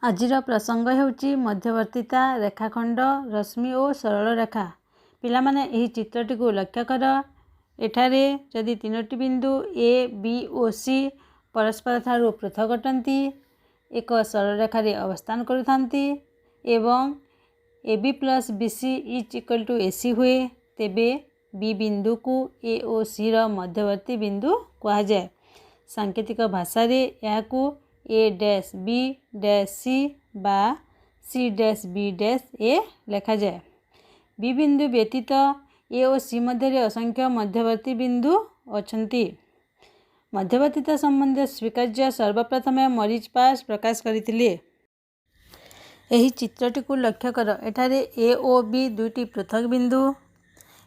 ଆଜିର ପ୍ରସଙ୍ଗ ହେଉଛି ମଧ୍ୟବର୍ତ୍ତିତା, ରେଖାଖଣ୍ଡ, ରଶ୍ମି ଓ ସରଳ ରେଖା। ପିଲାମାନେ, ଏହି ଚିତ୍ରଟିକୁ ଲକ୍ଷ୍ୟ କର। ଏଠାରେ ଯଦି ତିନୋଟି ବିନ୍ଦୁ ଏ, ବି ଓ ସି ପରସ୍ପର ଠାରୁ ପୃଥକ ଅଟନ୍ତି, ଏକ ସରଳରେଖାରେ ଅବସ୍ଥାନ କରୁଥାନ୍ତି ଏବଂ AB plus BC is equal to AC ହୁଏ, ତେବେ ବି ବିନ୍ଦୁକୁ ଏ ଓ ସିର ମଧ୍ୟବର୍ତ୍ତୀ ବିନ୍ଦୁ କୁହାଯାଏ। ସାଙ୍କେତିକ ଭାଷାରେ ଏହାକୁ A dash B dash C ବା C dash B dash A ଲେଖାଯାଏ। ବି ବିନ୍ଦୁ ବ୍ୟତୀତ ଏ ଓ ସି ମଧ୍ୟରେ ଅସଂଖ୍ୟ ମଧ୍ୟବର୍ତ୍ତୀ ବିନ୍ଦୁ ଅଛନ୍ତି। ମଧ୍ୟବର୍ତ୍ତିତା ସମ୍ବନ୍ଧୀୟ ସ୍ୱୀକାର୍ଯ୍ୟ ସର୍ବପ୍ରଥମେ ମରିଜ୍ ପାସ୍ ପ୍ରକାଶ କରିଥିଲେ। ଏହି ଚିତ୍ରଟିକୁ ଲକ୍ଷ୍ୟ କର। ଏଠାରେ ଏ ଓ ବି ଦୁଇଟି ପୃଥକ ବିନ୍ଦୁ।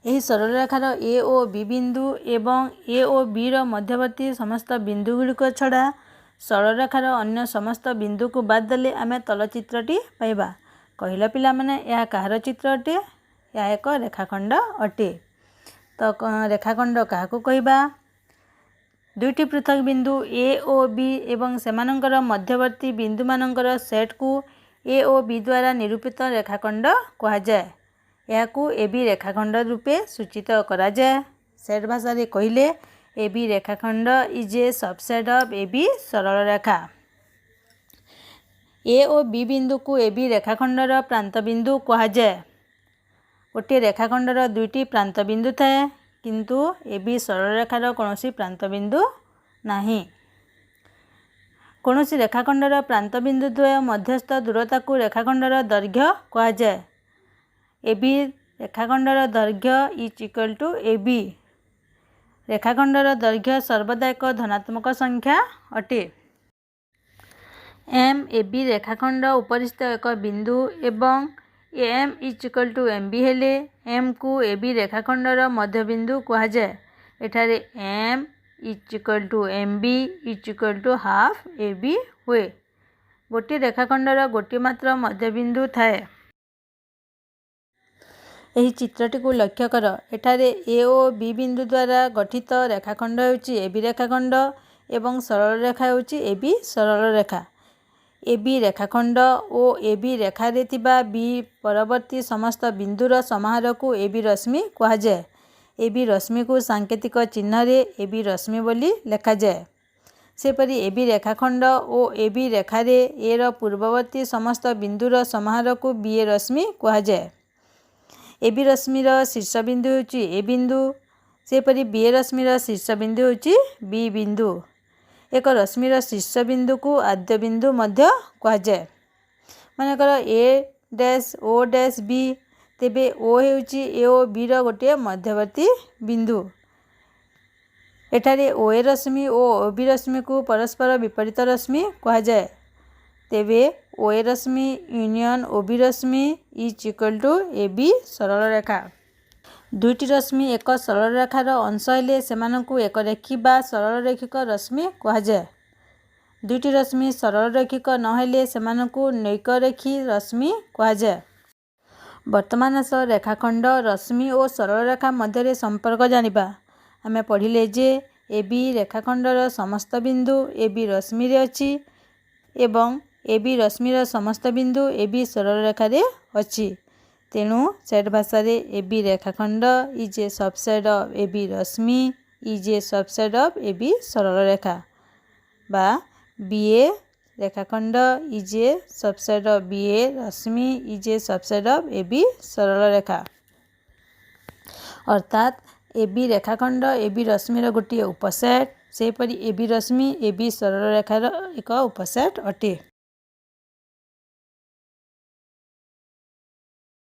ଏହି ସରଳରେଖାର ଏ ଓ ବି ବିନ୍ଦୁ ଏବଂ ଏ ଓ ବିର ମଧ୍ୟବର୍ତ୍ତୀ ସମସ୍ତ ବିନ୍ଦୁଗୁଡ଼ିକ ଛଡ଼ା ସରଳରେଖାର ଅନ୍ୟ ସମସ୍ତ ବିନ୍ଦୁକୁ ବାଦ ଦେଲେ ଆମେ ତଳ ଚିତ୍ରଟି ପାଇବା। କହିଲ ପିଲାମାନେ, ଏହା କାହାର ଚିତ୍ର ଅଟେ? ଏହା ଏକ ରେଖାଖଣ୍ଡ ଅଟେ। ତ ରେଖାଖଣ୍ଡ କାହାକୁ କହିବା? ଦୁଇଟି ପୃଥକ ବିନ୍ଦୁ ଏ ଓ ବି ଏବଂ ସେମାନଙ୍କର ମଧ୍ୟବର୍ତ୍ତୀ ବିନ୍ଦୁମାନଙ୍କର ସେଟ୍କୁ ଏ ଓ ବି ଦ୍ୱାରା ନିରୂପିତ ରେଖାଖଣ୍ଡ କୁହାଯାଏ। ଏହାକୁ ଏ ବି ରେଖାଖଣ୍ଡ ରୂପେ ସୂଚିତ କରାଯାଏ। ସେଟ୍ ଭାଷାରେ କହିଲେ, ଏ ବି ରେଖାଖଣ୍ଡ is a subset of AB ସରଳରେଖା। ଏ ଓ ବି ବିନ୍ଦୁକୁ ଏ ବି ରେଖାଖଣ୍ଡର ପ୍ରାନ୍ତ ବିନ୍ଦୁ କୁହାଯାଏ। ଗୋଟିଏ ରେଖାଖଣ୍ଡର ଦୁଇଟି ପ୍ରାନ୍ତ ବିନ୍ଦୁ ଥାଏ, କିନ୍ତୁ ଏ ବି ସରଳରେଖାର କୌଣସି ପ୍ରାନ୍ତ ବିନ୍ଦୁ ନାହିଁ। କୌଣସି ରେଖାଖଣ୍ଡର ପ୍ରାନ୍ତ ବିନ୍ଦୁ ଦ୍ୱୟ ମଧ୍ୟସ୍ଥ ଦୂରତାକୁ ରେଖାଖଣ୍ଡର ଦୈର୍ଘ୍ୟ କୁହାଯାଏ। ଏ ବି ରେଖାଖଣ୍ଡର ଦୈର୍ଘ୍ୟ is equal to AB। ରେଖାଖଣ୍ଡର ଦୈର୍ଘ୍ୟ ସର୍ବଦା ଏକ ଧନାତ୍ମକ ସଂଖ୍ୟା ଅଟେ। ଏମ୍ ଏ ବି ରେଖାଖଣ୍ଡ ଉପରିସ୍ଥ ଏକ ବିନ୍ଦୁ ଏବଂ M is equal to MB ହେଲେ ଏମ୍କୁ ଏ ବି ରେଖାଖଣ୍ଡର ମଧ୍ୟବିନ୍ଦୁ କୁହାଯାଏ। ଏଠାରେ M is equal to MB is equal to half AB ହୁଏ। ଗୋଟିଏ ରେଖାଖଣ୍ଡର ଗୋଟିଏ ମାତ୍ର ମଧ୍ୟବିନ୍ଦୁ ଥାଏ। ଏହି ଚିତ୍ରଟିକୁ ଲକ୍ଷ୍ୟ କର। ଏଠାରେ ଏ ଓ ବି ବିନ୍ଦୁ ଦ୍ୱାରା ଗଠିତ ରେଖାଖଣ୍ଡ ହେଉଛି ଏ ବି ରେଖାଖଣ୍ଡ ଏବଂ ସରଳରେଖା ହେଉଛି ଏ ବି ସରଳରେଖା। ଏ ବି ରେଖାଖଣ୍ଡ ଓ ଏ ବି ରେଖାରେ ଥିବା ବି ପରବର୍ତ୍ତୀ ସମସ୍ତ ବିନ୍ଦୁର ସମାହାରକୁ ଏ ବି ରଶ୍ମି କୁହାଯାଏ। ଏ ବି ରଶ୍ମିକୁ ସାଙ୍କେତିକ ଚିହ୍ନରେ ଏ ବି ରଶ୍ମି ବୋଲି ଲେଖାଯାଏ। ସେହିପରି ଏ ବି ରେଖାଖଣ୍ଡ ଓ ଏ ବି ରେଖାରେ ଏର ପୂର୍ବବର୍ତ୍ତୀ ସମସ୍ତ ବିନ୍ଦୁର ସମାହାରକୁ ବି ଏ ରଶ୍ମି କୁହାଯାଏ। ଏ ବି ରଶ୍ମିର ଶୀର୍ଷବିନ୍ଦୁ ହେଉଛି ଏ ବିନ୍ଦୁ। ସେହିପରି ବି ଏ ରଶ୍ମିର ଶୀର୍ଷବିନ୍ଦୁ ହେଉଛି ବି ବିନ୍ଦୁ। ଏକ ରଶ୍ମିର ଶୀର୍ଷବିନ୍ଦୁକୁ ଆଦ୍ୟ ବିନ୍ଦୁ ମଧ୍ୟ କୁହାଯାଏ। ମନେକର A dash O dash B, ତେବେ ଓ ହେଉଛି ଏ ଓ ବିର ଗୋଟିଏ ମଧ୍ୟବର୍ତ୍ତୀ ବିନ୍ଦୁ। ଏଠାରେ ଓ ଏ ରଶ୍ମି ଓ ଓ ବି ରଶ୍ମିକୁ ପରସ୍ପର ବିପରୀତ ରଶ୍ମି କୁହାଯାଏ। ତେବେ ଓ ଏ ରଶ୍ମି ୟୁନିୟନ୍ ଓ ବି ରଶ୍ମି is equal to AB ସରଳରେଖା। ଦୁଇଟି ରଶ୍ମି ଏକ ସରଳରେଖାର ଅଂଶ ହେଲେ ସେମାନଙ୍କୁ ଏକରେଖୀ ବା ସରଳରୈଖିକ ରଶ୍ମି କୁହାଯାଏ। ଦୁଇଟି ରଶ୍ମି ସରଳରୈଖିକ ନହେଲେ ସେମାନଙ୍କୁ ନୈକରେଖୀ ରଶ୍ମି କୁହାଯାଏ। ବର୍ତ୍ତମାନ ଆସ ରେଖାଖଣ୍ଡ, ରଶ୍ମି ଓ ସରଳରେଖା ମଧ୍ୟରେ ସମ୍ପର୍କ ଜାଣିବା। ଆମେ ପଢ଼ିଲେ ଯେ ଏ ବି ରେଖାଖଣ୍ଡର ସମସ୍ତ ବିନ୍ଦୁ ଏ ବି ରଶ୍ମିରେ ଅଛି ଏବଂ ଏ ବି ରଶ୍ମିର ସମସ୍ତ ବିନ୍ଦୁ ଏ ବି ସରଳରେଖାରେ ଅଛି। ତେଣୁ ସେଟ୍ ଭାଷାରେ ଏ ବି ରେଖାଖଣ୍ଡ is a subset of AB Rashmi is a subset of AB ସରଳରେଖା ବା ବି ଏ ରେଖାଖଣ୍ଡ is a subset of BA Rashmi is a subset of AB ସରଳରେଖା। ଅର୍ଥାତ୍ ଏ ବି ରେଖାଖଣ୍ଡ ଏ ବି ରଶ୍ମିର ଗୋଟିଏ ଉପସେଟ୍। ସେହିପରି ଏ ବି ରଶ୍ମି ଏ ବି ସରଳରେଖାର ଏକ ଉପସେଟ୍ ଅଟେ।